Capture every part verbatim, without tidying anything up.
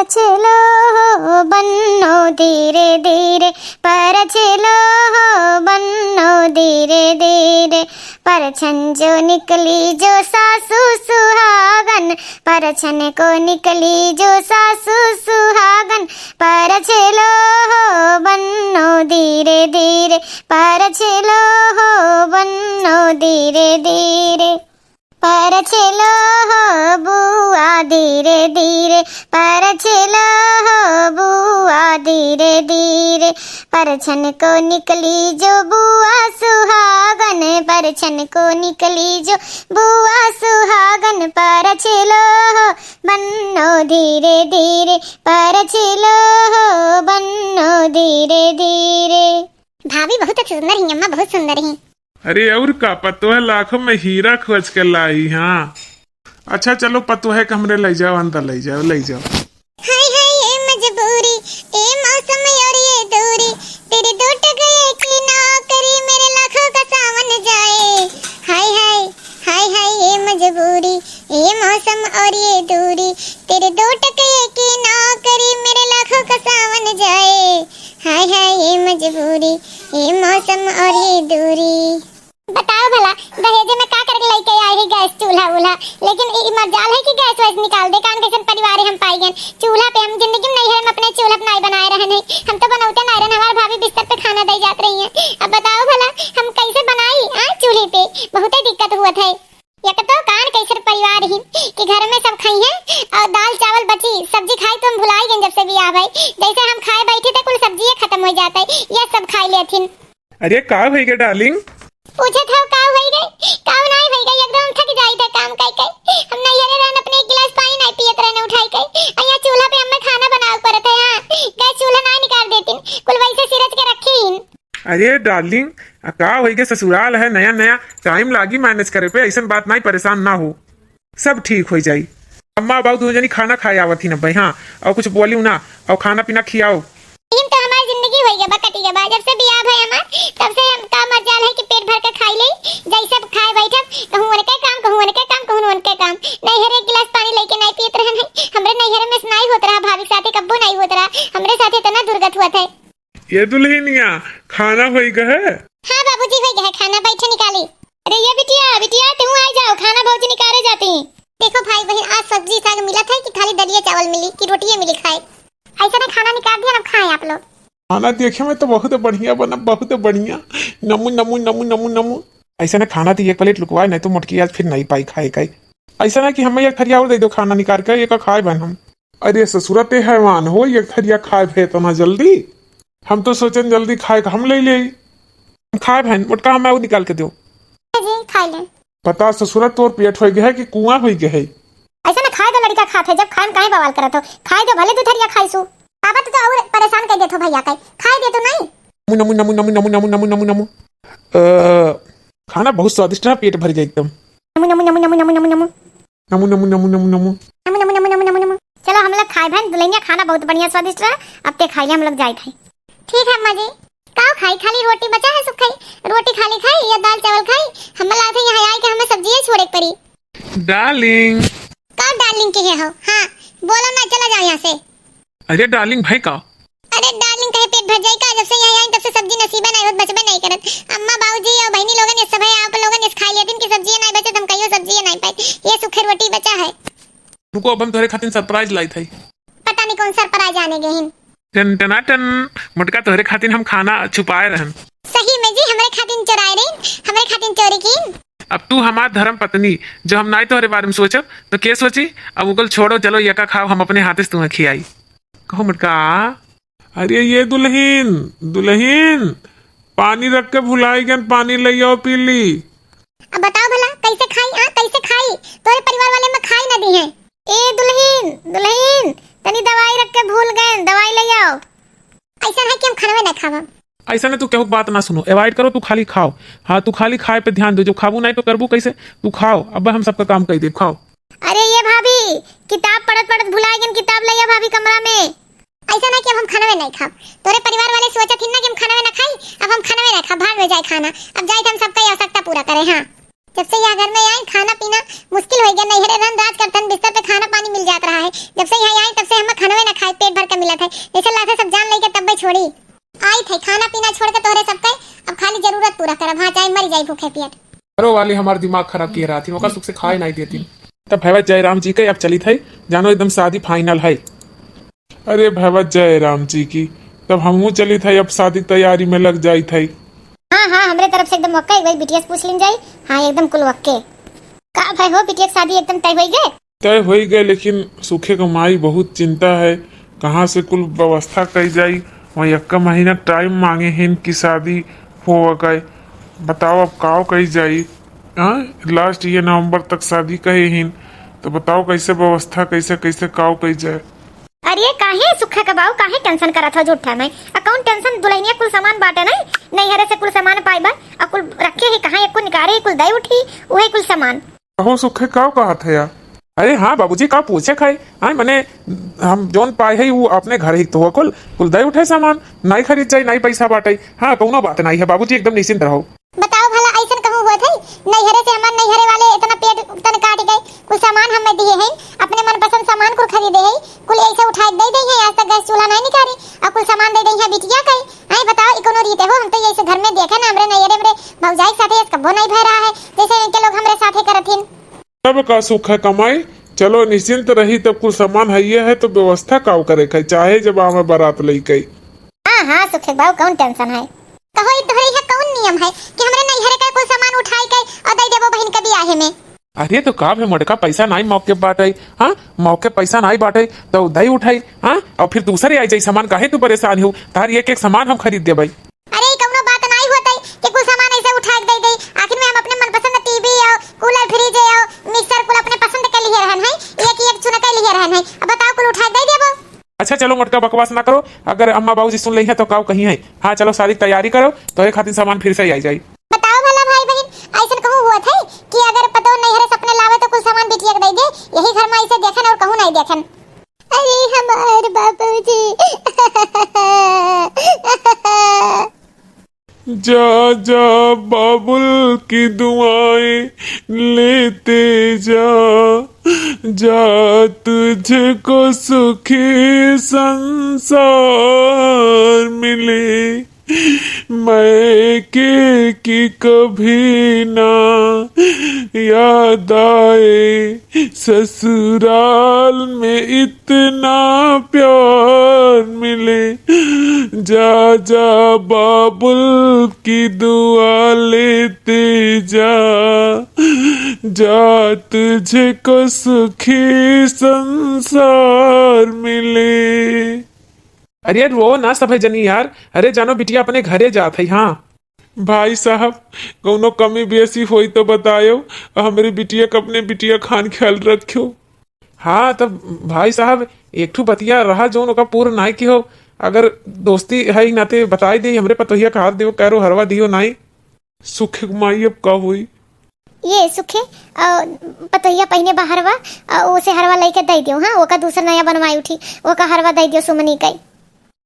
परछलो हो बन्नो धीरे धीरे, परछलो हो बन्नो धीरे धीरे। परछन जो निकली जो सासु सुहागन, परछन को निकली जो सासु सुहागन। परछलो हो बन्नो धीरे धीरे, परछलो हो बन्नो धीरे धीरे। परछलो हो बुआ धीरे धीरे, परछलो हो बुआ धीरे धीरे। परछन को निकली जो बुआ सुहागन, परछन को निकली जो बुआ सुहागन। परछलो हो बन्नो धीरे धीरे, परछलो हो बन्नो धीरे धीरे। भाभी बहुत सुंदर ही अम्मा, बहुत सुंदर ही। अरे और का, पतोह लाखों में हीरा खोज के लाई, हाँ। अच्छा चलो, पतोह के हमरे लइ जाओ, अंदर लइ जाओ, लइ जाओ। हाय हाय ये मजबूरी, ए मौसम और ये दूरी, तेरे दो टकले की नौकरी, मेरे लाखों का सावन जाए। हाय हाय, हाय हाय ये मजबूरी, ए मौसम और ये दूरी, तेरे दो टकले की नौकरी, मेरे लाखों का सावन जाए। हाय हाय ये मजबूरी, ए मौसम और ये दूरी। बताओ भला, दहेजे में का करके लइके आए ही गैस चूल्हा वूल्हा, लेकिन ई, ई मजाल है कि गैस वैस निकाल दे। कान कैसन परिवार हम पाई गए, चूल्हा पे हम जिंदगी में नैहर में अपने चूल्हा पे नाई बनाए रहन है, हम तो बनौते नाई रहन, हमार भाभी बिस्तर पे खाना दे जात रही है। अब बताओ भला हम कैसे बनाई आ चूल्हे पे, बहुते दिक्कत हुआ है। एक तो कान कैसन परिवार ही कि घर में सब खाई है और दाल चावल बची, सब्जी खाई तो हम भुलाई गए जब से बियाह भाई, जैसे हम खाए बैठे थे कुल सब्जिये खत्म हो जाता है, यह सब खाई लेथिन। अरे का होई गे डार्लिंग? पूछत हव का होई गे? का नाई होई गे, एकदम थक जाई थे काम कई कई। हम नैहरे रहन अपने एक गिलास पानी नाई पियत रहन उठाई कई। अइया चूल्हा पे हमें खाना बनावे पड़त है, हाँ। गैस चूल्हा नाई निकाल देतिन, कुल वैसे सिरज के रखी हिन। अरे डार्लिंग, आ का होई गे, ससुराल है नया नया, टाइम लागी मैनेज करे पे, ऐसन बात नाई, परेशान ना हो। सब ठीक होइ जाई। अम्मा बाबू दोनों जनी खाना खाए आवत ही न भाई, हाँ, और कुछ बोलियो ना, और खाना पीना खियाओ। यही तो हमार जिंदगी होई गबा, कटी गबा। जब से बियाह भय हमार, तब से हम का मजाल है कि पेट भर के खाई ले, जैसे खाए बैठब, कहूँ उनके काम, कहूँ उनके काम, कहूँ उनके काम। नैहरे एक गिलास पानी लेके नाई पियत रहन है, हमरे नैहरे में से नाई होत रहा, भाभी के साथे कब्बो नाई होत रहा, हमरे साथे इतना दुर्गत हुआ था। ये दुल्हनिया, खाना होई गए? हाँ बाबूजी, होई गए खाना, बैठे निकाली। अरे ये बिटिया, बिटिया, तू आई जाओ, खाना भौजी निकाले जाती। देखो भाई बहन, आज सब्जी साग मिलत है कि खाली दलिया चावल मिली कि रोटिये मिली खाए? ऐसा ना, खाना निकाल दिया, अब खाएं आप लोग। खाना देखे में तो बहुत बढ़िया बना, बहुत बढ़िया। नमू, नमू, नमू, नमू, नमू। ऐसा ना, खाना तो एक प्लेट लुकवाए, नहीं तो मोटकी आज फिर नहीं पाई खाए का। ऐसा ना कि हमें एक थरिया और दे दो खाना निकाल के, एक खाए बन हम। अरे ससुरा, ते हैवान हो, एक थरिया खाए भे इतना जल्दी? हम तो सोचन जल्दी खाए के हम ले ले। हम खाए भैन, मोटका हमें और निकाल के दो। जी, खा ले। पता ससुरा, तोर पेट होई गए है कि कुआं होई गए है? ऐसा ना खाए दो, लड़का खात है, जब खाए में काहे बवाल करत हो? खाए दो, भले दू थरिया खाई सु। बाबा, तू तो और परेशान कर देत हो भैया का, खाए दे तो नहीं। नमू, नमू, नमू। अ, खाना बहुत स्वादिष्ट है, पेट भर गया एकदम। नमू, नमू, नमू। नमू, नमू, नमू, नमू, नमू। नमू, नमू, नमू, नमू, नमू। चलो, हम लोग खाए भैन, दुल्हनिया खाना बहुत बढ़िया स्वादिष्ट रहा, अब ते खाई ले, हम लोग जाए खाई। ठीक है अम्मा जी। का खाई, खाली रोटी बचा है, सुख खाई, रोटी खाली खाई या दाल चावल खाई? हम लोग आते यहाँ आए के हमें सब्जिये छोड़े के पड़ी। डार्लिंग। का डार्लिंग के हो? हाँ, बोलो ना, चला जाओ यहाँ से। अरे डार्लिंग भाई का? अरे डार्लिंग कहे पेट भर जाई का? जब से यहाँ आई तब से सब्जी नसीबे नहीं होत, बचबे नहीं करत। अम्मा बाबूजी और बहनी लोगन ये सब है, आप लोगन इस खाई लेतिन कि सब्जी नहीं बचत, हम कहियो सब्जी नहीं पाई। ये सूखे रोटी बचा है। रुको, अब हम तोहरे खातिर सरप्राइज लाई थे। पता नहीं कौन सरप्राइज आने गए हैं। टन टना टन, मोटका तोहरे खातिर हम खाना छुपाए रहन। सही में जी, हमरे खातिर चुराए रही, हमरे खातिर चोरी की। अब तू हमार धर्म पत्नी, जो हम नाई तोहरे बारे में सोचब, तो के सोची? अब उगल छोड़ो, चलो यका खाओ, हम अपने हाथे से तुम्हें खियाई। कहो मोटका। अरे ये दुल्हन, दुल्हन, पानी रख के भुलाई गन, पानी ले आओ पी ली। अब बताओ भला, कैसे खाई, हाँ, कैसे खाई? तोरे परिवार वाले में खाई ना दी हैं। ए दुल्हन, दुल्हन, तनी दवाई रख के भूल गए, दवाई ले आओ। ऐसा है कि हम खानवे ना खावा। ऐसा ना, तू केहू के बात ना सुनो, अवॉइड करो, तू खाली खाओ। हाँ, तू खाली खाए पे ध्यान दो, जो खाबू नहीं तो करबू कैसे? तू खाओ, अब हम सबका काम कर दे, खाओ। अरे ये भाभी, किताब पढ़त पढ़त भुला गन, किताब ले आ भाभी कमरा में। ऐसा ना कि अब हम खानवे नहीं खाब, तोरे परिवार वाले सोचत हिन ना कि हम खानवे ना खाई, अब हम खानवे ना खाब, भाग में जाए खाना। अब जाए तो हम सबका ये आवश्यकता पूरा करे। हाँ, जब से यहाँ घर में आए खाना पीना मुश्किल हो गया, नैहरे रहन राज करतन, बिस्तर पे खाना पानी मिल जात रहा है, जब से यहाँ आए तब से हम खानवे ना मिलत है, जैसे लागे सब जान लेके तब्बे छोड़ी। आई थे खाना पीना छोड़ के तोहरे सबके, अब खाली जरूरत पूरा करब, हाँ, चाहे मर जाई भूखे पियत। घरो वाली हमार दिमाग खराब किए रहती, ओकर सुख से खाए नहीं देती। तब भैया जय राम जी के अब चली थे, जानो एकदम शादी final है। अरे भैया जय राम जी की, तब हमहू चली थे, अब शादी की तैयारी में लग जाई थे। हाँ, हाँ, हमरे तरफ से एकदम OK, एक बार बिटिया से पूछ लीन जाई। हाँ, एकदम कुल OK। का भाई हो, बिटिया की शादी एकदम तय होई गए? तय होई गए, लेकिन सुखे के माई बहुत चिंता है, कहाँ से कुल व्यवस्था कई जाई। वहीं एक्का महीना time मांगे हैं कि शादी हो गए, बताओ अब काव कई जाई। हाँ, last ये नवंबर तक शादी कहे हैं, तो बताओ कैसे व्यवस्था, कैसे, कैसे काव कई जाए। अरे काहे सुखे के बाऊ, काहे tension करत हो झूठा में? आ कौन tension, दुल्हनिया कुल सामान बाटे नहीं, नैहरे से कुल सामान पाइबा, आ कुल रखे ही कहाँ, एको निकारे ही कुल दे उठी, उहे कुल सामान। कहो सुखे, का कहत है यार? अरे हाँ बाबूजी, का पूछे खाई? हाँ, मने हम जौन पाए है वो अपने घर ही तो हो, कुल, कुल दे उठे सामान, नाई खरीद जाई, नाई पैसा बाटे। हाँ, कौनो बात नाई है बाबूजी, एकदम निश्चिंत रहो। बताओ भला, ऐसन कहूँ हुआ थे? नैहरे से हमार नैहरे वाले इतना पेट तन काट गए, कुल सामान हमें दिए हैं, अपने मनपसंद सामान कुल खरीदे हैं, कुल ऐसे उठा के दे दे हैं, आज तक गैस चूल्हा नहीं निकाली, और कुल सामान दे दे हैं बिटिया के। आई बताओ, ई कोनो रीत हो? हम तो ऐसे घर में देखे ना, हमरे नैहरे, हमरे भौजाई के साथे ऐसे कब्बो नहीं भय रहा है, जैसे इनके लोग हमरे साथे करत हिन। तब का सुख है कमाई, चलो निश्चिंत रही, तब कुल सामान है ये है, तो व्यवस्था काव करे के, चाहे जब आवे बारात लेके। हाँ, हाँ, सुखे बाऊ, कौन tension है? कहो, ई तोहरे यहाँ कौन नियम है कि हमरे नैहरे का कुल सामान उठाई के और दे देबो बहिन के बियाहे में? अरे तो का भे मोटका, पैसा नाई मौके बाटे, हाँ, मौके पैसा नाई बाटे तो दई उठाई, हाँ, और फिर दूसरे आई जाई सामान, काहे तू परेशान हो? तार एक एक सामान हम खरीद देबई। अरे ई कौनो बात नाई होतई कि कुल सामान ऐसे उठा के दे दे, आखिर में हम अपने मनपसंद टीवी और कूलर, फ्रिज और मिक्सर कुल अपने पसंद के लिए रहन है, एक एक चुन के लिए रहन है। अब बताओ, कुल उठा के दे देबो? अच्छा चलो मोटका, बकवास ना करो, अगर अम्मा बाबूजी सुन लेइहैं तो काव कहिहैं। हाँ चलो, शादी की तैयारी करो, तोहरे खातिर सामान फिर से आई जाई। बताओ भला भाई बहिन, ऐसन कहूँ हुआ थे कि अगर पतोह नैहरे से अपने लावे तो कुल सामान बिटिया के दे दे, यही घर में ऐसे देखन और कहूँ नहीं देखन। अरे हमार बाबूजी। जा जा बाबुल की दुआएं लेते जा, जा तुझको सुखी संसार मिले। मायके की कभी ना याद आए, ससुराल में इतना प्यार मिले। जा जा बाबुल की दुआ लेते जा, जा तुझको सुखी संसार मिले। अरे रो ना सभे जनी यार, अरे जानो बिटिया अपने घरे जात है। हाँ भाई साहब, कौनो कमी बेसी होई तो बतायो, हमरे बिटिया के अपने बिटिया खान ख्याल रखियो। हाँ तब भाई साहब, एक ठो बतिया रहा जौन ओका पूर्ण नाई किहो, अगर दोस्ती है ही नाते बताई दे, हमरे पतोहिया का हाथ दियो, कैरो हरवा दियो नाई। सुखे के माई अब का होई? ये सुखे, अ, पतोहिया पहिने बा हरवा, अ, ओसे हरवा लइके दे दियो, हाँ, ओका दूसर नया बनवाई उठी, ओका हरवा दे दियो सुमनी के।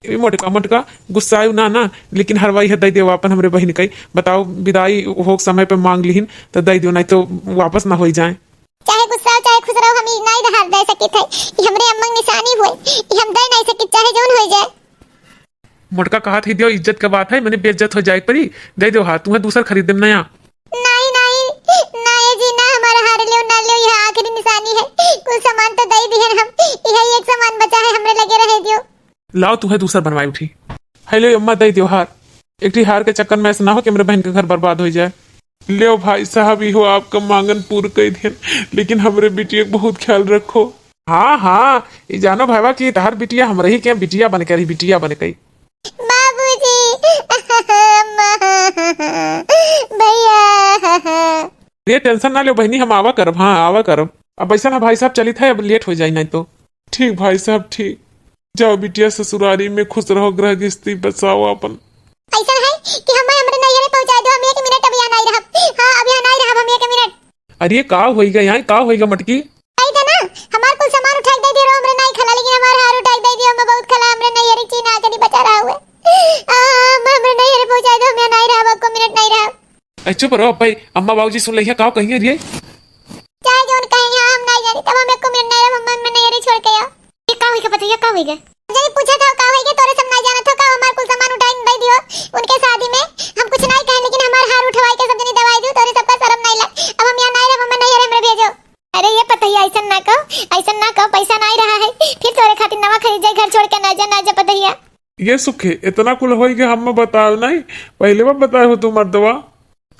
ए मोटका, मोटका, गुस्सायु ना, ना, लेकिन हरवा इहे दे दियो आपन हमरे बहिन के। बताओ, विदाई हो समय पे मांग लिहिन, तो दे दियो, नहीं तो वापस ना होई जाए। चाहे गुस्सा हो, चाहे खुश रहो, हम ई नाई हार दे सकित है। ई हमरे अम्मा के निशानी हुए, ई हम दे नाई सकित, चाहे जौन होई जाए। मोटका कहत ही दियो, इज्जत के बात है, मने बेइज्जत हो जाए परी, दे दियो हाथ, तुम्हें दूसर खरीद देम नया। नाई, नाई, नाई जी, ना हमारा हार लियो, ना लियो, यह आखिरी निशानी है, कुल सामान तो दे दिहन हम, यही एक सामान बचा है, हमरे लगे रहे दियो। लाओ, तुम्हें दूसर बनवाई उठी। हेलो अम्मा, दे दियो हार। एक ठी हार के चक्कर में ऐसा ना हो कि हमरे बहन के घर बर्बाद हो जाए। लेव भाई साहब, इहो आपका मांगन पूर कई देन, लेकिन हमरे बिटिया के बहुत ख्याल रखो। हाँ, हाँ, ई जानो भाईवा कि तहार बिटिया हमरे ही के बिटिया बन के रही, बिटिया बन के। बाबूजी, अम्मा, भैया। ये tension ना लेव बहिनी, हम आवा करब, हाँ, आवा करब। अब ऐसा ना भाई साहब, चलित है, अब late हो जाई नहीं तो। ठीक भाई साहब, ठीक। जाओ बिटिया, ससुरारी में खुश रहो, गृहस्थी बसाओ आपन। ऐसा है कि हमें हमरे नैहरे पहुंचा दो, हम एक मिनट अब यहाँ नहीं रहब। हाँ, अब यहाँ नहीं रहब हम एक मिनट। अरे का होइगा यहाँ, का होइगा मटकी? कही था ना, हमार कुल सामान उठा के दे दियो, हमरे नहीं खला, लेकिन हमार हार उठा के दे दियो, हमें बहुत खला, हमरे नैहरे चीना के नहीं बचा रहा हुए। आ, हम हमरे नैहरे पहुंचा दो, हम यहाँ नहीं रहब, एको मिनट नहीं रहब। ए, चुप रहो भाई, अम्मा बाबूजी सुन लेइहैं, का कहिहैं रे? चाहे जौन कहे, यहाँ हम नहीं जानी, तब हम एको मिनट नहीं रहब, हम हमरे नैहरे छोड़ के आओ। ये का होइगा पतोहिया, का होइगा? जनी पूछत हो का होई के, तोरे सब नाई जानत हो का, हमार कुल सामान उठाई दे दियो उनके शादी में। हम कुछ नाई कहे, लेकिन हमार हार उठवाई के सब जनी दवाई दियो, तोरे सबका शर्म नाई लग। अब हम यहाँ नाई रहे, हमें नैहरे में भेजो। अरे ये पतोहिया, ऐसन ना कहो, ऐसन ना कहो, पैसा नाई रहा है, फिर तोरे खातिर नवा खरीद जाए, घर छोड़ के ना जा, ना जा पतोहिया। ये सुखे, इतना कुल होई के हम बताओ नहीं, पहले बार बताए हो तू मर्दवा।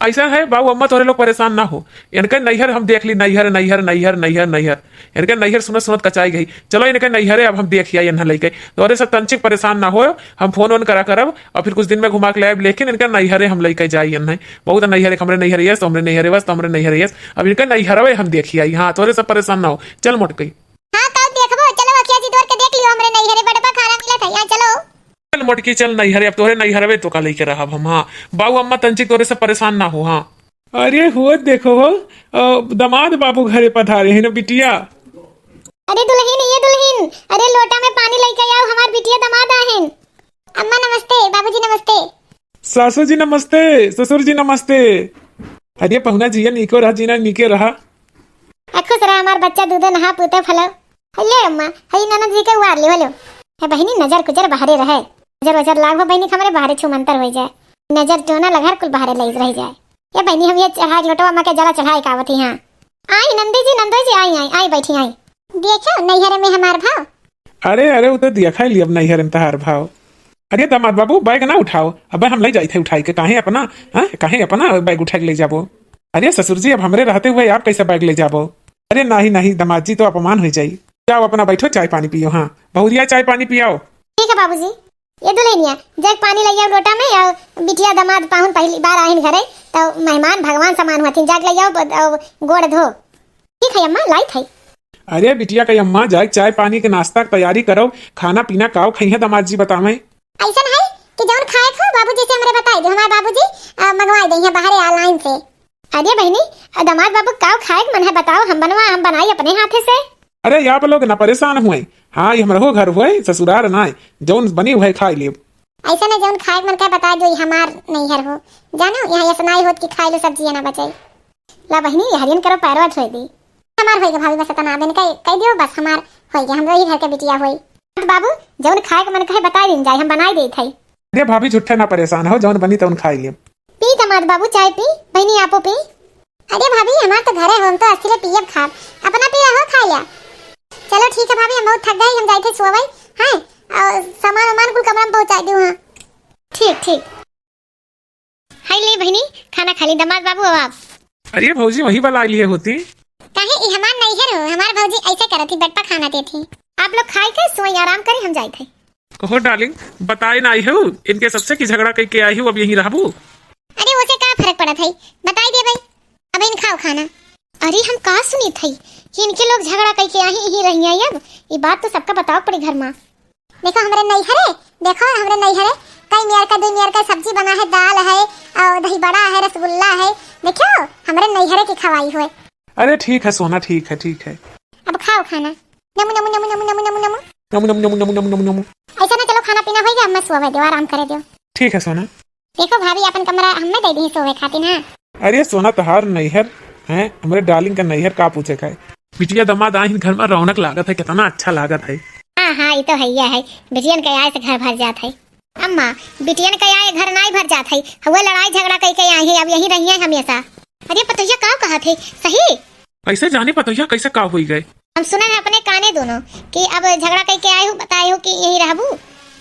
ऐसा है बाबू अम्मा, तोरे लोग परेशान ना हो, इनके नैहर हम देख ली, नैहर, नैहर, नैहर, नैहर, नैहर। इनके नैहर सुनत सुनत कचाई गई। चलो इनके नैहरे अब हम देखिया इन्हें लेके। तोरे से तंचिक परेशान ना हो, हम फोन वोन करा करब और फिर कुछ दिन में घुमा के लायब, लेकिन इनके नैहरे हम लेके जाई इन्हें। बहुत नैहरे, हमरे नैहरे यस, हमरे नैहरे बस, हमरे नैहरे यस। अब इनके नैहरवे हम देखिया, हाँ, तोरे से परेशान ना हो। चल मोटकई। हाँ, तब देखबो, चलो अखिया जी दौड़ के देख लियो, हमरे नैहरे बड़बा खाना मिलत है, यहाँ चलो। चल मोटकी, चल नैहरे, अब तोहरे नैहरवे तो का लेके रहब हम। हाँ बाबू अम्मा, तंचिक तोरे से परेशान ना हो। हाँ। अरे हो देखो हो, अ, दामाद बाबू घरे पधारे हैं ना बिटिया। अरे दुल्हन, ये दुल्हन, अरे लोटा में पानी लेके आओ, हमार बिटिया दामाद आहिन। अम्मा नमस्ते, बाबूजी नमस्ते। सासू जी नमस्ते, ससुर जी नमस्ते। अरे पहुना जिया, नीको रहा जीना, नीके रहा। आ खुश रहा हमार बच्चा, दूधो नहा पूते फलो। हले अम्मा, हई ननद जी के उवार लियो, हलो। ए बहिनी, नजर कुजर बाहरे रहे। नजर वजर लाग हो बहिनी, हमरे बाहरे छू मंतर होई जाए। नजर टोना लघर कुल बाहरे लई रह जाए। ए बहिनी, हम ये चढ़ाई लोटवा अम्मा के जला चढ़ाई का आवत ही, हाँ। आई नंदी जी, नंदोई जी, आई, आई, आई बैठी, आई। देखो, नैहरे में हमार भाव। अरे, अरे, उ तो देखा ही ली अब नैहरे में तहार भाव। अरे दामाद बाबू, बैग ना उठाओ, अब हम ले जाई थे उठाई के, काहे अपना, हाँ, काहे अपना बैग उठा के ले जाबो? अरे ससुर जी, अब हमरे रहते हुए आप कैसे बैग ले जाबो? अरे नाही, नाही, दामाद जी तो अपमान हो जाई। जाओ अपना बैठो, चाय पानी पियो। हाँ बहुरिया, चाय पानी पियाओ। ठीक है बाबूजी। ये दुल्हनिया, जाके पानी ले आओ लोटा में, या बिटिया दामाद पाहुन पहली बार आहिन घरे, तो मेहमान भगवान समान हुआ थीन, जाके ले आओ ब-, अ, गोड़ धो। ठीक है अम्मा, लाई थे। अरे बिटिया के अम्मा, जाके चाय पानी के नाश्ता के तैयारी करो, खाना पीना काव खइहे दामाद जी बतावे। ऐसन है कि जौन खाए खो बाबूजी से हमरे बताई दो, हमारे बाबूजी, अ, मंगवाई दे हैं बाहरे ऑनलाइन से। अरे बहिनी, अ, दामाद बाबू काव खाए के मन है बताओ, हम बनवा, हम बनाई अपने हाथे से। अरे आप लोग ना परेशान हुए, हाँ ये हमरहो घर हुए, ससुरार ना, जौन बनी हुए खाई लेब। ऐसा ना जौन खाए के मन करे बताई दो, ये हमार नैहर हो, जानो यहाँ ऐसा नाई होत कि खाए लो सब्जी ना बचे। ला बहिनी, ये हरियन करो पैरवा धोए दी। हमार होई के भाभी, बस इतना दिन कह, कह दियो, बस हमार होई के, हम वही घर के बिटिया होई। तो बाबू, जौन खाए के मन कहे बताई दिन जाए, हम बनाई देत हई। अरे भाभी, झूठे ना परेशान हो, जौन बनी तौन खाई लेब। पी दामाद बाबू चाय पी, बहिनी आपो पी। अरे भाभी, हमार तो घरे हो, हम तो अस्थिरे पियब खाब, अपना पिया हो खा लिया। चलो ठीक है भाभी, हम बहुत थक गए, हम जाए थे सोवे, हैं? और सामान वामान कुल कमरा में पहुँचा दियो, हाँ। ठीक, ठीक। हाय ले बहिनी, खाना खा ली, दामाद बाबू अब आप। अरे भौजी, वही वाला लिए होती। काहे, ई हमार नैहर हो, हमार भौजी ऐसे करत ही, बटपा खाना देत ही। आप लोग खाए के सोई, आराम करे, हम जाए थे। कहो डार्लिंग, बताए ना आई हो इनके सबसे कि झगड़ा कई के आई हो, अब यहीं रहबू? अरे ओसे का फर्क पड़त है, बताई देबे, अब इन खाओ खाना। अरे हम का सुनी थई कि इनके लोग झगड़ा कई के आई, यहीं रहिया अब, ये बात तो सबका बताओ पड़ी घर में। देखो हमरे नैहरे, देखो हमरे नैहरे, कई नियर का, दो नियर का सब्जी बना है, दाल है और दही बड़ा है, रसगुल्ला है। देखो हमरे नैहरे की खवाई हुए। अरे ठीक है सोना, ठीक है, ठीक है। अब खाओ खाना। नमु, नमु, नमु, नमु, नमु, नमु, नमु। नमु, नमु, नमु, नमु, नमु, नमु, नमु। ऐसा ना, चलो खाना पीना हो गया, अम्मा सोवे दो, आराम करे दो। ठीक है सोना। देखो भाभी, अपन कमरा हमें दे दी सोवे खातिर ना। अरे सोना, तहार नैहर है, हमरे डार्लिंग का नैहर, का पूछे का है? बिटिया दामाद आहिन घर में, रौनक लागत है, कितना अच्छा लागत है। हाँ, हाँ, ये तो है, ये है। बिटियन के आए से घर भर जात है। अम्मा, बिटियन के आए घर नाई भर जात है, हुआ लड़ाई झगड़ा कई के आई है, अब यहीं रहिए हमेशा। अरे पतोहिया का कहत है, सही? ऐसे जाने पतोहिया कैसे का होई गए? हम सुने हैं अपने काने दोनों कि अब झगड़ा कई के आए हो, बताए हो कि यहीं रहबू।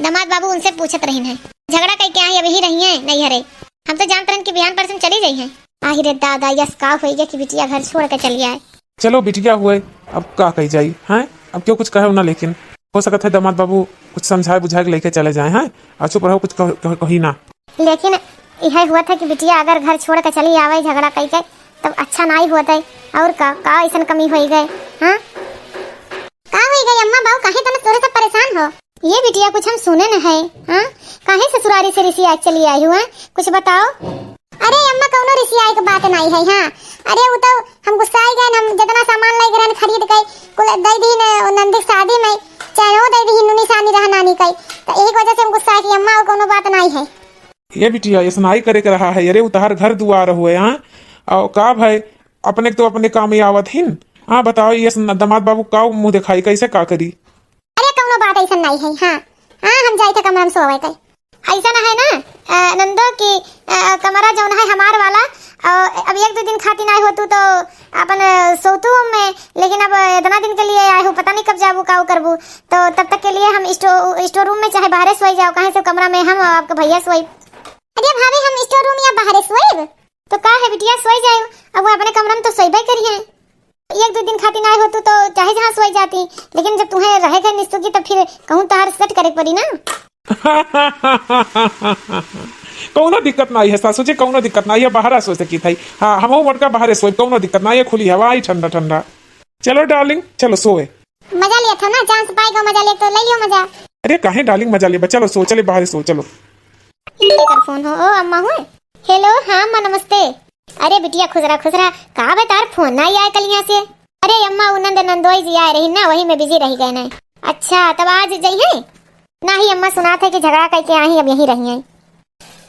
दामाद बाबू उनसे पूछत रहिन है, झगड़ा कई के आए, अब यहीं रहिए नैहरे। हम तो जानत रहन कि बिहान परसों चली जाई हैं। आहि रे दादा, यस का होई गए कि बिटिया घर छोड़ के चली आए। चलो बिटिया हुए, अब का कही जाई, हैं? अब क्यों कुछ कहे ना, लेकिन हो सकत है दामाद बाबू कुछ समझाए बुझाए के लेके चले जाए, हैं? आ चुप रहो, कुछ कह, कह, कही ना। लेकिन यह हुआ था कि बिटिया अगर घर छोड़ के चली आवे झगड़ा कई के, तब अच्छा नाई हुआ था। और का, का ऐसन कमी होई गए, हाँ? का होई गए अम्मा बाबू, काहे इतना तोरे से परेशान हो? ये बिटिया कुछ हम सुने न है, हाँ? काहे ससुरारी से रिसिया के चली आई हुआ, कुछ बताओ। अरे अम्मा, कौनो रिसियाई के बात नाई है, हाँ। अरे वो तो हम गुस्साई गए, हम जितना सामान लाई गए खरीद के कुल दे दी न, नंदी के शादी में चैनो दे दी, नुनी सानी रहा नानी कई, तो यही वजह से हम गुस्सा है कि अम्मा, वो कौनो बात नाई है। ये बिटिया, ऐसा नाई करे के रहा है, अरे उतार घर दुआर हुए, हाँ। और का भाई, अपने तो अपने काम ही आवत हिन, हाँ। बताओ, ये स-, दामाद बाबू का मुँह दिखाई, कैसे का करी? अरे कौनो तो बात ऐसा नहीं है। हाँ, हाँ, हम जाई थे कमरा में सोवे के। ऐसा ना है ना, अ, नंदो की, अ, कमरा जौन है हमार वाला, और अब एक दो दिन खातिर नहीं हो तू तो अपन, अ, सोतू में, लेकिन अब इतना दिन के लिए आए हो, पता नहीं कब जाबू, का करबू, तो तब तक के लिए हम स्टो-, स्टोर रूम में चाहे बाहरे सोई जाओ, कहीं से कमरा में हम और आपका भैया सोई। अरे भाभी, हम स्टोर रूम या बाहरे सोएब? तो का है बिटिया, सोई जाओ, अब वो अपने कमरा में तो सोईबे करी है। एक दो दिन खातिर ना होतू तो चाहे जहाँ सोई जाती, लेकिन जब तुम्हें रहे के निस्तुकी तो फिर कहूँ तार सेट करे पड़ी ना। कौनो दिक्कत ना है सासू जी, कौनो दिक्कत ना है, बाहर सो सकी थी। हाँ, हम मोटका बाहर सोई, कौनो दिक्कत ना है, खुली हवा आई ठंडा ठंडा। चलो डार्लिंग, चलो सोए। मजा लिया था ना, चांस पाएगा मजा ले तो ले लियो मजा। अरे काहे डार्लिंग मजा लेबा, चलो सो, चले बाहर सो, चलो। ये कर फोन हो, ओ अम्मा हुए। हेलो, हाँ अम्मा नमस्ते। अरे बिटिया खुश रहा, खुश रहा। का बे तार फोन ना आया कल यहाँ से? अरे अम्मा, उ नंद नंदोई जी आए रही ना, वही में बिजी रही गए ना। अच्छा, तब आज जइहे? नाही अम्मा, सुनात है कि झगड़ा करके आई, अब यहीं रही हैं।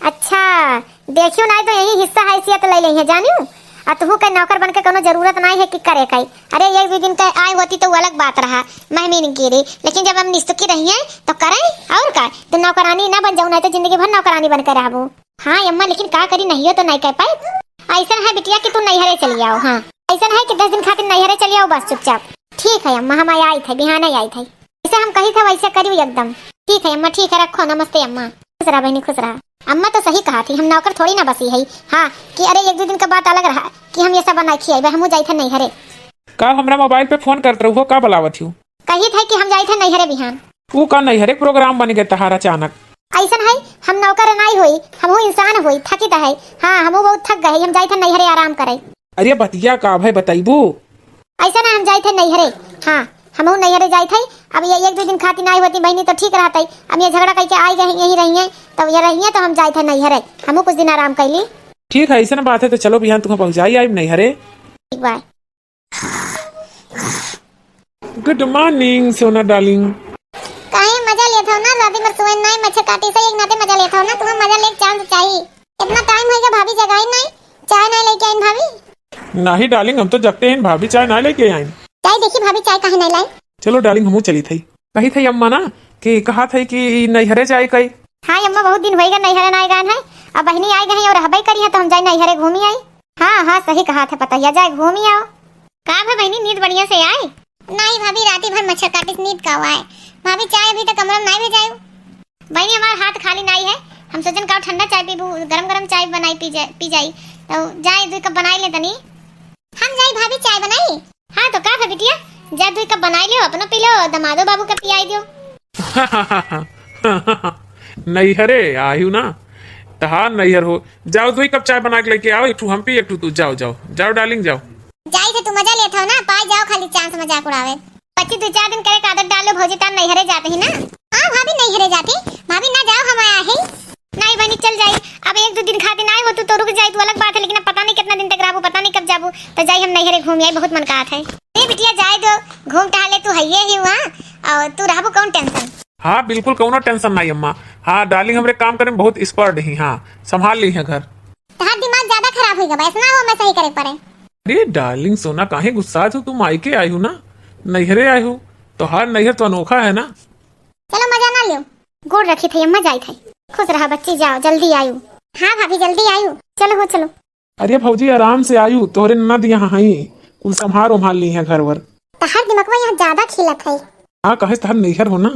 अच्छा, देखियो ना तो यही हिस्सा हैसियत ले लेइहे जानियो। आ तुहू के नौकर बन के कोनो जरूरत नहीं है कि करे के। अरे एक दो दिन के आए होती तो वो अलग बात रहा, महमीन की रे। लेकिन जब हम निस्तुकी रही हैं तो करें और का, तो नौकरानी ना बन जाऊ, नहीं तो जिंदगी भर नौकरानी बन के रहबू। हाँ अम्मा, लेकिन का करी, नहीं हो तो नहीं कह पाए। ऐसा है बिटिया कि तू नैहरे चली आओ। हाँ, ऐसा है कि दस दिन खातिर नैहरे चली आओ बस चुपचाप। ठीक है अम्मा, हम आई थे, बिहाने आई थे। जैसे हम कही थे वैसे करियो एकदम। ठीक है अम्मा, ठीक है, रखो, नमस्ते अम्मा। खुश रहा बहनी, खुश रहा। अम्मा तो सही कहा थी, हम नौकर थोड़ी ना बसी है। हाँ, कि अरे एक दो दिन का बात अलग रहा कि हम ये सब बना खियाई, हम जाई थे नैहरे। का हमरा मोबाइल पे फोन करत रहू हो, का बुलावत हो? कही थे कि हम जाई थे नैहरे बिहान। ऊ का नैहरे प्रोग्राम बन गए तहार अचानक? ऐसन है, हम नौकर नाई होई, हमहू इंसान होई, थकी त है। हाँ, हमहू बहुत थक गए, हम जाई थे नैहरे आराम करे। अरे बतिया का भाई बताइबू? ऐसा ना, हम जाई थे नैहरे। हाँ, हमहू नैहरे जाई थे। अब ये एक दो दिन खातिर नाई होती बहनी तो ठीक रहते। अब ये झगड़ा करके आई गई, यहीं रही हैं, तो ये रही हैं तो हम जाई थे नैहरे, हमहू कुछ दिन आराम कर ली। ठीक है, ऐसा बात है तो चलो बिहान तुम पहुँचाई आई नैहरे। ठीक बाय। गुड मॉर्निंग सोना डार्लिंग। काहे मजा लेत हो ना, राती भर सोए नाई, मच्छर काटी से एक नाते मजा लेत हो ना, तुम्हें मजा लेके चांद चाहिए। इतना टाइम हो गया, भाभी जगाई नाई, चाय नाई लेके आई भाभी। नाही डार्लिंग, हम तो जगते हैं, भाभी चाय ना लेके आई। चाय देखी भाभी, चाय काहे नाई लाई? चलो डार्लिंग, हमहू चली थई। कही थई अम्मा ना कि कहा थई कि नैहरे जाए कई। हाँ अम्मा, बहुत दिन होइगा नैहरे ना गए हैं। अब बहनी आई गई और रहबई करी है तो हम जाए नैहरे घूमी आई। हाँ हाँ, सही कहा था पतैया, जाए घूमी आओ। का भा बहनी, नींद बढ़िया से आए? नहीं भाभी, राती भर मच्छर काटिस, नींद का आए। भाभी, चाय अभी तक कमरा में नहीं भेजायु। बहनी, हमार हाथ खाली नहीं है, हम सोचन का ठंडा चाय पीबू, गरम गरम चाय बनाई पी जा-, पी जाई। तो जाए दो कप बनाई ले तनी। हम जाई भाभी, चाय बनाई। हाँ तो का भा बिटिया, जा दो कप बनाई लियो, अपनो पी लो, दमादो बाबू के पियाई दियो। नैहरे आयु ना, तहार नैहर हो। जाओ दो कप चाय बना के लेके आओ, एक ठू हम पी, एक ठू तू। जाओ जाओ जाओ डार्लिंग जाओ। जाई थे तू मजा लेत हो ना, पाए जाओ खाली चांस मजाक उड़ावे। बच्ची दो चार दिन करे का आदत डालो भौजी, तार नैहरे जाते ही ना। हाँ भाभी नैहरे जाते, भाभी ना जाओ हम आया है। नहीं बहनी चल जाई, अब एक दो दिन खातिर नहीं हो तू तो रुक जाई, तू अलग बात है, लेकिन अब पता नहीं कितना दिन तक रहबू, पता नहीं कब जाबू, तो जाई हम नैहरे घूम आई, बहुत मन कहत है। ए बिटिया जाए दो, घूम टहले तू हइये ही हुआ, और तू रहबू कौन टेंशन। हाँ बिल्कुल कौनो टेंशन नहीं अम्मा। हाँ डार्लिंग हमरे काम करे में बहुत एक्सपर्ट ही, हाँ संभाल ली है घर। तहार दिमाग ज्यादा खराब होई गबा, ऐसा ना हो मैं सही करे पड़े। अरे डार्लिंग सोना काहे गुस्सा हो, तुम मायके आई हो ना, नैहरे आई हो, तोहार नैहर तो अनोखा है ना। चलो मजा ना लियो। गोड़ रखी थई अम्मा, जाई थई। खुश रहा बच्ची, जाओ जल्दी आयु। हाँ भाभी जल्दी आयु, चलो हो चलो। अरे भौजी आराम से आयु, तोहरे ननद यहाँ हई, कुल संभार उम्भार ली है घर वर। तहार दिमगवा यहाँ ज्यादा खिलत है। हाँ कहे तहार नैहर हो ना।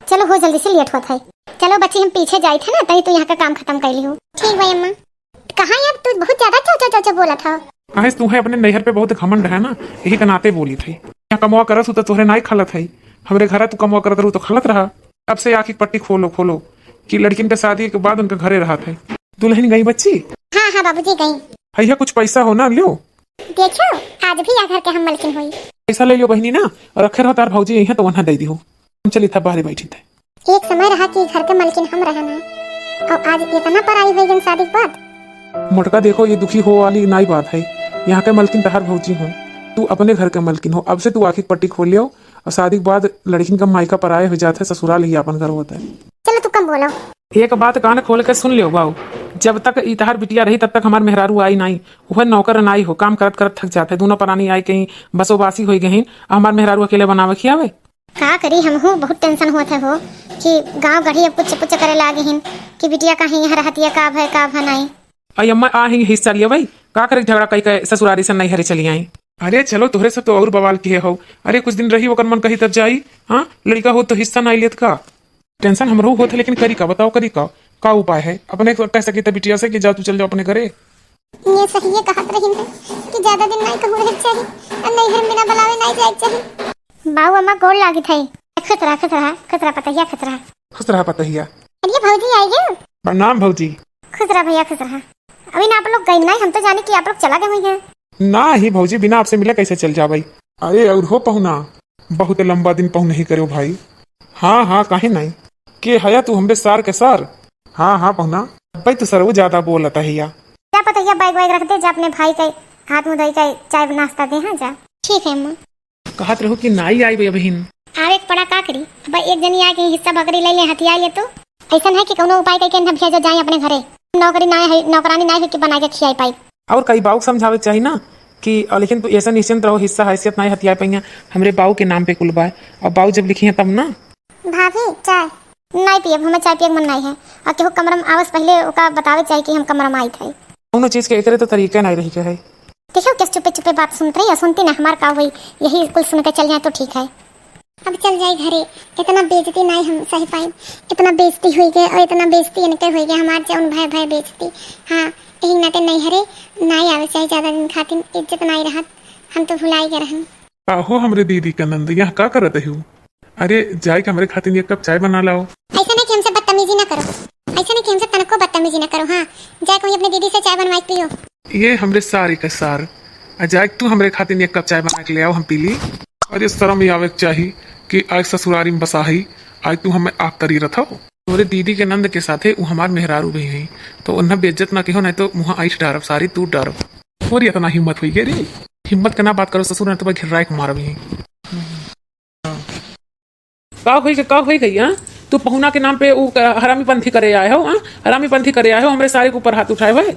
चलो हो जल्दी से, लेट होत है। चलो बच्ची हम पीछे जाई थे ना, तही तू यहाँ का काम खत्म कर ली हो। ठीक भाई अम्मा। कहाँ है अब तू बहुत ज्यादा चौचा चौचा बोला था। काहे तुम्हें अपने नैहर पे बहुत घमंड है ना, यही के नाते बोली थी। यहाँ कमवा करत हूँ तो तोहरे नाई खलत है, हमरे घरा तू कमवा करत रहू तो खलत रहा। अब से आँखी के पट्टी खोलो, खोलो कि लड़किन के शादी के बाद उनके घरे रहत है। दुल्हन गई बच्ची? हाँ हाँ बाबूजी गई। है कुछ पैसा हो ना लियो। देखो आज भी आ घर के हम मलकिन होई। पैसा ले लियो बहनी ना, और रखे रहो तार भौजी यहाँ तो वहाँ दे दी हो। हम चली था बाहर बैठी थे। एक समय रहा कि घर के मलकिन हम रहना, और आज इतना पराई हो गई शादी के बाद। मोटका देखो, ये दुखी हो वाली नाई बात है। यहाँ के मलकिन तहार भौजी हो, तू अपने घर के मलकिन हो। अब से तू आँखी के पट्टी खोल लियो, और शादी के बाद लड़किन का मायका पराए हो जात है, ससुराल ही अपन घर होत है। चलो तू कम बोलो। एक बात कान खोल के सुन लियो बाऊ, जब तक ई तहार बिटिया रही तब तक हमार मेहरारू आई नाई, वह नौकर नाई हो, काम करत करत थक जात है। दोनों परानी आई कहीं बसोबासी हो गई, हमार मेहरारू अकेले बनावे खियावे। का करी, हमहू बहुत tension होत है हो कि गाँव गढ़ी अब पुच्छ पुच्छ करे लागे हिन कि बिटिया काहे यहाँ रहतिया, का भय, का भय नाई। आई अम्मा, आ ही हिस्सा लिया भाई, का करे झगड़ा कई के ससुरारी से नैहरे चली आई। अरे चलो, तोहरे सब तो और बवाल किहे हो। अरे कुछ दिन रही, ओकर मन कही तब जाई। हाँ, लड़का हो तो हिस्सा नाई लेत का? Tension हमरो होत है, लेकिन करी का, बताओ करी का? का उपाय है? अपने तो कह सकी त बिटिया से कि जा तू चल जाओ अपने घरे। ये सही है कहत रही है कि ज्यादा दिन नाई कहूँ रहे के चाही, और नैहर में बिना बुलावे नाई जाए के चाही। बाऊ अम्मा गोड़ लागित है। खुश रहा, खुश रहा, खुश रहा पतहिया, खुश रहा। खुश रहा पतहिया। अरे भौजी आई गए। प्रणाम भौजी। खुश रहा भैया, खुश रहा। अभी ना आप लोग गए नाई, हम तो जाने कि आप लोग चला गए हुई हैं। ना ही भौजी, बिना आपसे मिले कैसे चल जाबई? अरे और हो पहुना, बहुत लंबा दिन पहुन नहीं करो भाई। हाँ हाँ, काहे नाई? के हया तू हमरे सार के सार? हाँ हाँ पहुना, भाई तू सरऊ ज्यादा बोलत हिया। जा पतहिया, bag वैग रख दे, जा अपने भाई के हाथ मुँह धोई के चाय नाश्ता दे, हाँ जा। ठीक है अम्मा। कहत रहू कि नाई आई बे बहिन। आवे के पड़ा का करी, अब एक जनी आके हिस्सा बकरी ले ले, हथिया ले तो। ऐसन है कि कौनो उपाय करके इन्हें भेजो जाए अपने घरे। नौकरी नाई है, नौकरानी नाई है कि बना के खियाई पाई। और कई बाऊ के समझावे के चाही ना कि, अ, लेकिन तू ऐसा निश्चिंत रहो, हिस्सा हैसियत नाई हथिया पाइया, हमरे बाऊ के नाम पे कुल बा। और बाऊ जब लिखी है तब ना। भाभी, चाय। नाई पियब, हमें चाय पिए के मन नाई है। और केहू कमरा में आवस पहले ओका बतावे के चाही कि हम कमरा में आई थे। कौनो चीज के एकरे तो तरीका नाई रही के है। देखो, कैसे चुपे चुपे बात सुनत रही, और सुनती ना हमार का हुई, यही कुल सुन के चल जाए तो ठीक है। अब चल जाई घरे, इतना बेइज्जती नाई हम सह पाई, इतना बेइज्जती हुई गए और इतना बेइज्जती इनके हुई गए, हमार जौन भय भय बेइज्जती। हाँ, यही नाते नैहरे नाई आवे चाहे ज्यादा दिन खातिर, इज्जत नाई रहत, हम तो भुलाई गए रहन। आहो हमरे दीदी का नंद, यहाँ का करत हो? अरे जाए के हमरे खातिर एक कप चाय बना लाओ। ऐसा नहीं कि हमसे बदतमीजी ना करो, ऐसा नहीं कि हमसे तनको बदतमीजी ना करो। हाँ, जाए कोई अपने दीदी से चाय बनवाई पियो। ये हमरे सारे का सार, आ जाए तू हमरे खातिर एक कप चाय बना के ले आओ, हम पी ली। अरे शर्म ही आवे के चाही कि आज ससुरारी में बसा है, आज तू हमें आप तरी रथो। तोरे दीदी के नंद के साथे उ हमार मेहरारू भी है, तो उन्हें बेइज्जत ना कहो, नहीं तो मुँह आइठ डारब, सारी तू डारब। तोरी इतना हिम्मत हुई गे रे, हिम्मत के ना बात करो ससुर, नहीं तो मैं घिर्राए के मारब ही। का होई गई, का होई गई, हाँ? तू पहुना के नाम पे उ क-, हरामी पंथी करे आए हो, हाँ? हरामी पंथी करे आए हो, हमरे सारे के ऊपर हाथ उठाए हुए।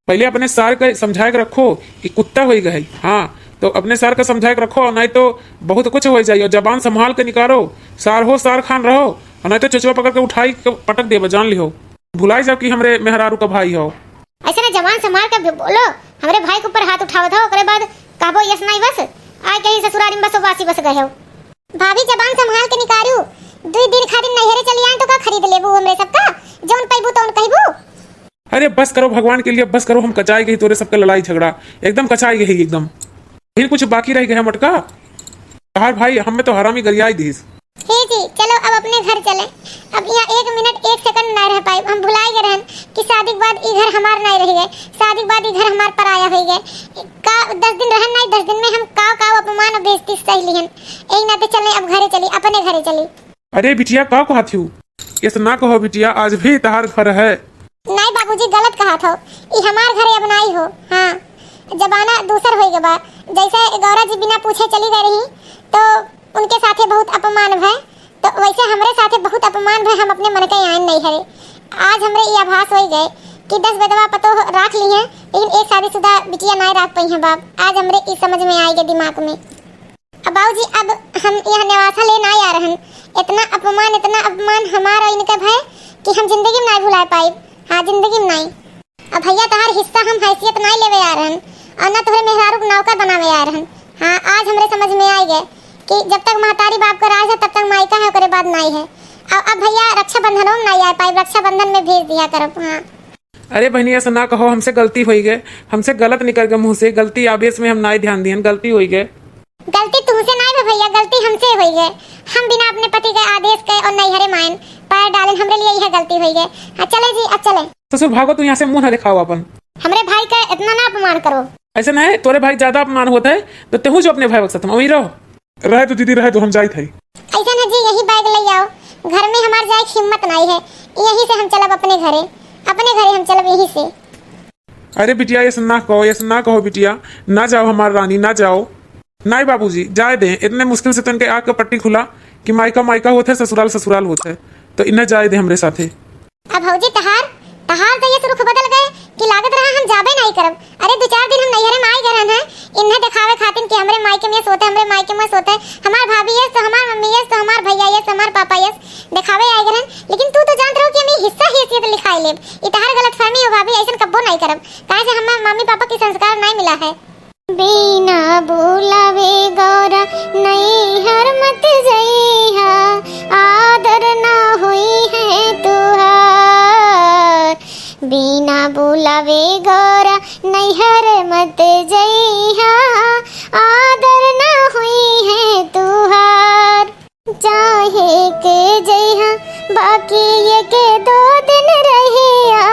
पहले अपने सार के समझाए के रखो कि कुत्ता होई गए, हाँ? तो अपने सार के समझाए के रखो, नहीं तो बहुत कुछ हो जाई। और जबान संभाल के निकालो, सार हो, सार खान रहो, और नहीं तो चचवा पकड़ के उठाई के पटक देबे, जान लिहो। भुलाई जाओ कि हमरे मेहरारू का भाई हो। ऐसे ना जबान संभाल के भी बोलो, हमरे भाई के ऊपर हाथ उठावत हो, ओकरे बाद कहबो यस नहीं बस, आए के ही ससुरारी में बसो बासी बस गए हो। भाभी, जबान संभाल के निकारू, दुई दिन खातिर नैहरे चली आए तो का खरीद लेबू हमरे सबका? जौन पैबू तौन कहबू। अरे बस करो, भगवान के लिए बस करो, हम कचाई गई तोरे सबके लड़ाई झगड़ा, एकदम कचाई गई एकदम। फिर कुछ बाकी रह गया मटका, तहार भाई हमें तो हरामी गरियाई दिस। हे जी, चलो अब अपने घर चले। अब यहाँ एक मिनट, एक सेकंड ना रह पाए। हम भुलाए गए रहन कि शादी के बाद ई घर हमार नहीं रह गए, शादी के बाद ई घर हमार पराया हो गए। का दस दिन रहन नहीं, दस दिन में हम काव काव अपमान और बेइज्जती सह लिहन। यही नाते चले, अब घरे चली, अपने घरे चली। अरे बिटिया, का कहत हूँ? ऐसे ना कहो बिटिया, आज भी तहार घर है। नहीं बाबूजी, गलत कहत हो, ई हमार घर अब नाई हो। हाँ, जमाना दूसर होई गबा। जैसे गौरा जी बिना पूछे चली गई रही, तो उनके साथे बहुत अपमान भय, तो वैसे हमरे साथे बहुत अपमान भय। हम अपने मन के आयन नहीं हरे। आज हमरे ई आभास होई गए कि दस बेदवा पतोह राख ली हैं, लेकिन एक शादीशुदा बिटिया नाई राख पाई हैं बाप। आज हमरे ई समझ में आई गए दिमाग में। अब बाबूजी, अब हम यहाँ नेवासा ले ना आ रहन। इतना अपमान, इतना अपमान हमार और इनके भय कि हम जिंदगी में ना भुला पाइब। हाँ, जिंदगी में नहीं। अब भैया, तोहार हिस्सा हम हैसियत नहीं लेवे आ रहन और ना तोहरे मेहरारू के नौकर बनावे आ रहन। हाँ, आज हमरे समझ में आ गए कि जब तक महतारी बाप का राज है, तब तक मायका है, ओकरे बाद नहीं है। अब, अब भैया, रक्षाबंधनों में नहीं आ पाइब, रक्षाबंधन में भेज दिया करब। हाँ। अरे बहनी, ऐसा ना कहो, हमसे गलती होई गए, हमसे गलत निकल गए मुँह से, गलती आवेश में हम नाई ध्यान दियन, गलती होई गए। गलती तुमसे नाई बा भैया, गलती हमसे होई गए। हम बिना अपने पति के आदेश के और नैहरे मायन पैर डालन, हमरे लिए यह गलती होई गए। हाँ, चले जी, अब चले। ससुर भागो, तू यहाँ से मुँह ना दिखाओ अपन। हमरे भाई का इतना ना अपमान करो। ऐसा नहीं, तोरे भाई ज्यादा अपमान होता है, तो तेहू जो अपने भाई के साथ वहीं रहो। रहे तो दीदी, रहे तो हम जाइत हई। ऐसा ना जी, यही बैग ले आओ, घर में हमार जाए के हिम्मत नहीं है, यहीं से हम चलब अपने घरे, अपने घरे हम चलब यहीं से। अरे बिटिया, ऐसा ना कहो, ऐसा ना कहो बिटिया, ना जाओ हमार रानी, ना जाओ। नहीं बाबूजी, जाए दे, इतने मुश्किल से तनके आँख के पट्टी खुला कि मायका मायका होत है, ससुराल ससुराल होत है, तो इन्हें जाए दे हमरे साथे। अब भौजी तहार, तहार तो ये रुख बदल गए कि लागत रहा हम जाबे नहीं करब। अरे दो चार दिन हम नैहरे में आई गए रहन हैं, इन्हें देखावे खातिर कि हमरे मायके में सोते, हमरे मायके में सोते, हमार भाभी यस तो हमार मम्मी यस तो हमार भैया यस, हमार पापा यस, देखावे आए गए हैं। लेकिन तू तो जानत रहो कि हम ई हिस्सा हैसियत लिखाई लेब। ई तहार गलतफहमी हो भाभी, ऐसन कब्बो नहीं करब, काहे से हमार मम्मी पापा के संस्कार नहीं मिला है। बिना बुलावे गौरा नैहर मत जइहा, आदर ना होई है तुहार। बिना बुलावे गौरा नैहर मत जइहा, आदर ना होई है तुहार। चाहे के जइहा, बाकी एक दो दिन रहिया,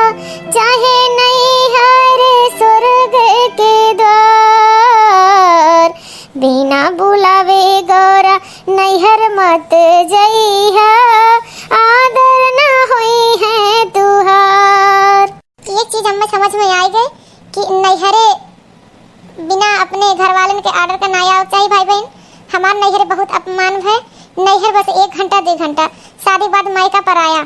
चाहे नैहर स्वर्ग के द्वार। बिना बुलावे गौरा नैहर मत जइहा, आदर ना होई है तुहार। एक चीज हमें समझ में आई गई कि नैहरे बिना अपने घर वालन के order का ना आवे चाहिए भाई बहन। हमार नैहरे बहुत अपमान है। नैहर बस एक घंटा, दो घंटा, शादी बाद मायका पराया।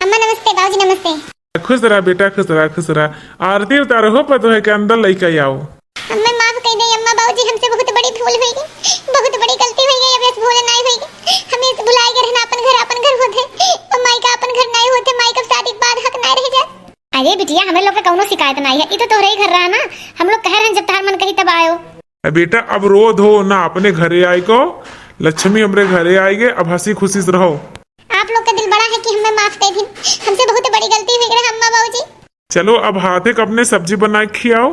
अम्मा नमस्ते, बाबूजी नमस्ते। खुश रहा बेटा, खुश रहा, खुश रहा। आरती उतारो हो, पतोह के अंदर लइका आओ। हमें माफ कर दे अम्मा, बाबूजी, हमसे बहुत बड़ी भूल हुई गई, बहुत बड़ी गलती हुई गई। अब ऐसे भूल नहीं हुई गई। हमें ऐसे भुलाए गए रहना, अपन घर, अपन घर होते, और माई का अपन घर नहीं होते, माई का शादी के बाद हक नहीं रह जाए। अरे बिटिया, हमरे लोग का कौनो शिकायत नहीं है, ई तो तोहरे ही घर रहा ना, हम लोग कह रहे हैं जब तहार मन कही तब आयो। ए बेटा, अब रो धो ना, अपने घरे आए को, लक्ष्मी हमरे घरे आए गए, अब हंसी खुशी से रहो। आप लोग का दिल बड़ा है कि हमें माफ कर दिन, हमसे बहुत बड़ी गलती हुई गई अम्मा बाबूजी। चलो, अब हाथे क अपने सब्जी बनाए खियाओ,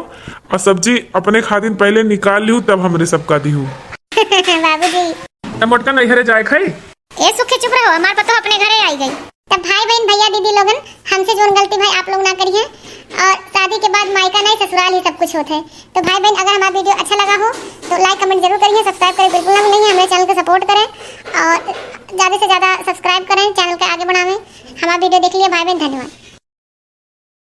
और सब्जी अपने खातिन पहले निकाल लिहू, तब हमरे सबका दिहू। बाबूजी। ए मोटका, नैहरे जाए खाई। ए सुखी, चुप रहो, हमार पतोह अपने घरे आई गई। तब भाई बहन, भैया दीदी लोगन, हमसे जोन गलती भाई आप लोग ना करिए, और शादी के बाद मायका नहीं, ससुराल ही सब कुछ होत है। तो भाई बहन, अगर हमारा video अच्छा लगा हो तो like comment जरूर करिए, subscribe करें बिल्कुल ना भूलिए, हमारे channel को support करें और ज़्यादा से ज़्यादा subscribe करें, channel को आगे बढ़ावें। हमारा video देख लिए भाई बहन, धन्यवाद।